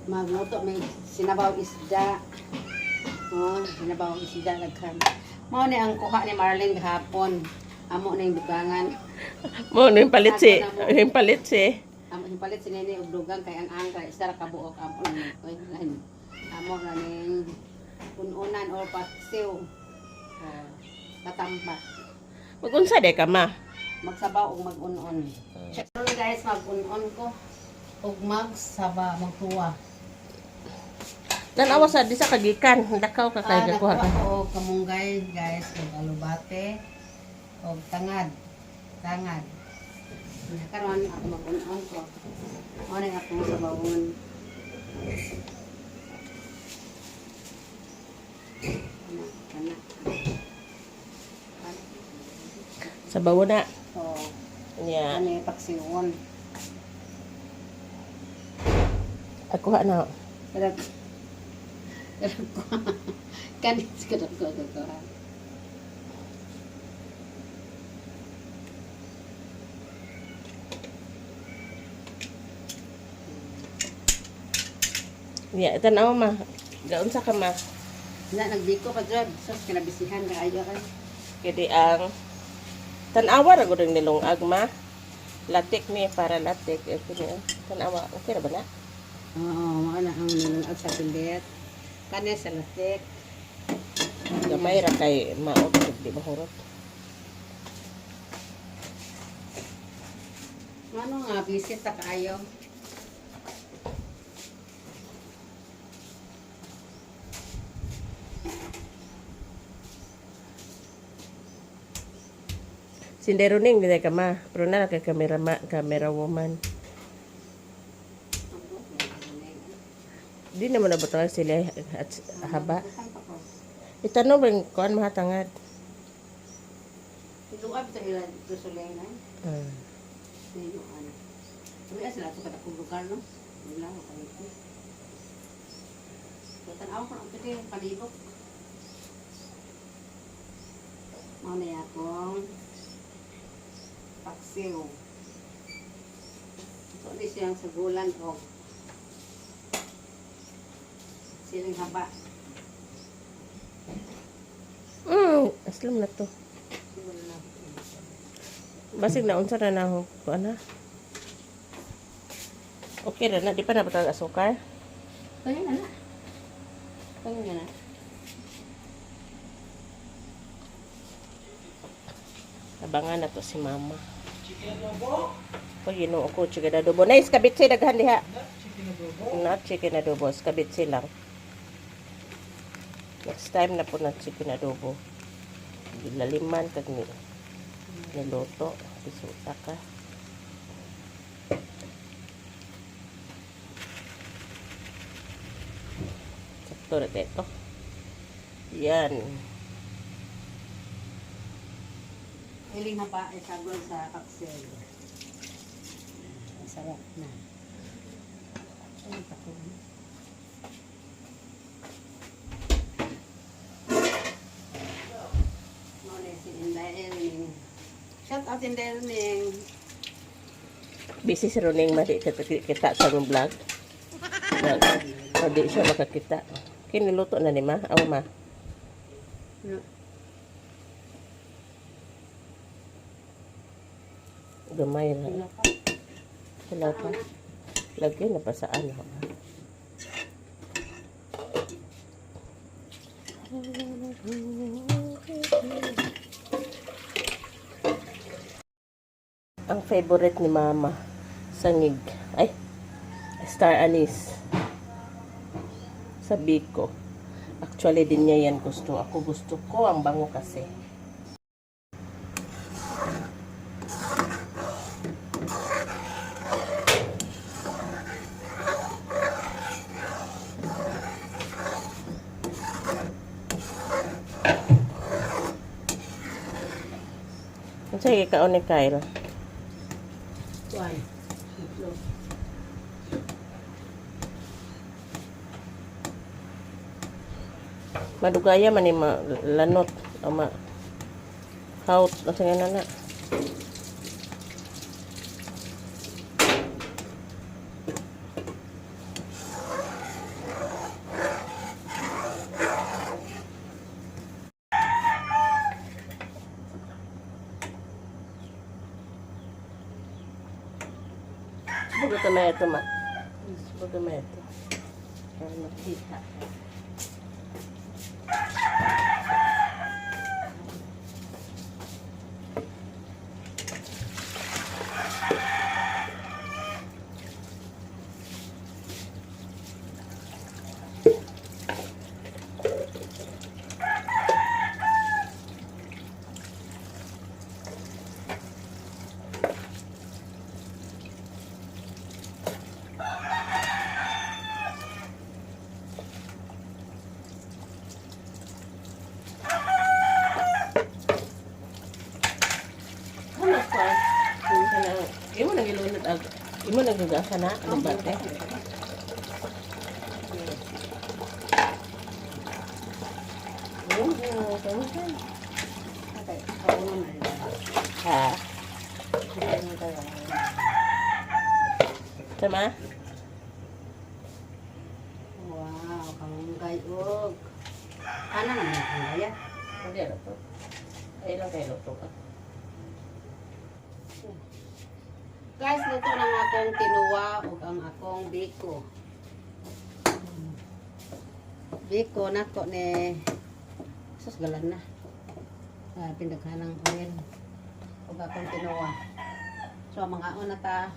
Magluto may sinabaw isda. Oh, sinabaw isda daghan. Mao ni ang kuha ni Marlene gahapon. Amo na yung dugangan. Mo no yung palit si, yung palit si. Amo yung palit si Nene og dugang kay ang angka isa ra ka buok amo ni. Oy, lain. Amo na ning ununan or paksiw. Oh, katampa. Magunsa de ka ma. Magsabaw og mag-unon. Karon guys, mag-unon ko og magsaba, magtuwa. Tan-awa sa di sa kagikan, lakaw ka kay Ah, gakuha nagkuha ka. ko og kamunggay guys, og alubate, og tangad. Tangad. Nga karon ako mag-unon ko. Mao na akong sabawon. Ana, ana. Sabaw na. So, Nya. ano yung paksiwon. Akuha na. Kadag. Kadag ko. Kanis kadag ko ko. Nya, tan-awa ma. Gaunsa ka ma. Na nagbiko pa jud. Sus kinabisihan kaayo kay. Kaya ang tan-awa ra gud ang nilungag ma. Latik ni para latik eh kini. Tan-awa, okay ra ba na? Oo, mao na ang nilungag sa pilit. Kanis sa latik. Gamay ra kay maot di mahurot. Ano nga bisit ta kaayo. Sindero ning di ka ma. Pero na kay camera ma, camera woman. Di naman nabutang sila at haba. Itanong bang kuan mahatangad. Tiluab sa ila tusulay na. Ah. Niluan. Uy, sila to kada kong lugar no. Wala ko kayo. So, tan-aw ko ang pwede palibok. Mao na akong paksiw. Ito ni siyang sagulan og siling haba. Aslam na to. Siguro na. Basig na unsa na na kuan na. Okay ra na di pa na butang asukar. Kaya na na. Kaya na na. Abangan na to si mama. Pag Ginoo ko chicken adobo. Nice kabitsi daghan diha. Not chicken adobo, kabitsi lang. Next time na po na chicken adobo. Gilaliman kag ni niluto, bisuta ka. Sakto na ito. Yan. Siling haba ay sagol sa paksiw. Masarap na. Ay, tako. Mao na si Inday Erning. Shout out Inday Erning. Busy si Roning mali kita kita sa among vlog. Na, na di siya makakita. Kiniluto na ni ma, aw ma. No. Gamay ra. Wala pa. Wala pa. Lagi na pa sa ano. Ang favorite ni Mama, sangig. Ay, star anise. Sa biko. Actually, din niya yan gusto. Ako gusto ko ang bango kasi. Ang sige, kaon ni Kyle. Kuan. Itlog. Madugaya man ni ma lanot o ma kaut unsa nga na na. Bugo tomato, ma. Bugo tomato. Para makita. Ano pa? Kanang, imo nang gilunod ag imo nang gugasa na ano ba te? Oh, tama. Okay, kaunon na rin. Ha. Kaunon tayo. Tama? Wow, kamunggay og. Ana naman ang kamunggay. Hindi ano to. Ay lang kay luto ka. Guys, luto ng akong tinuwa ug ang akong biko. Biko nako ni sus galan na. Ah, pindaghanang oil ug akong tinuwa. So mga una ta.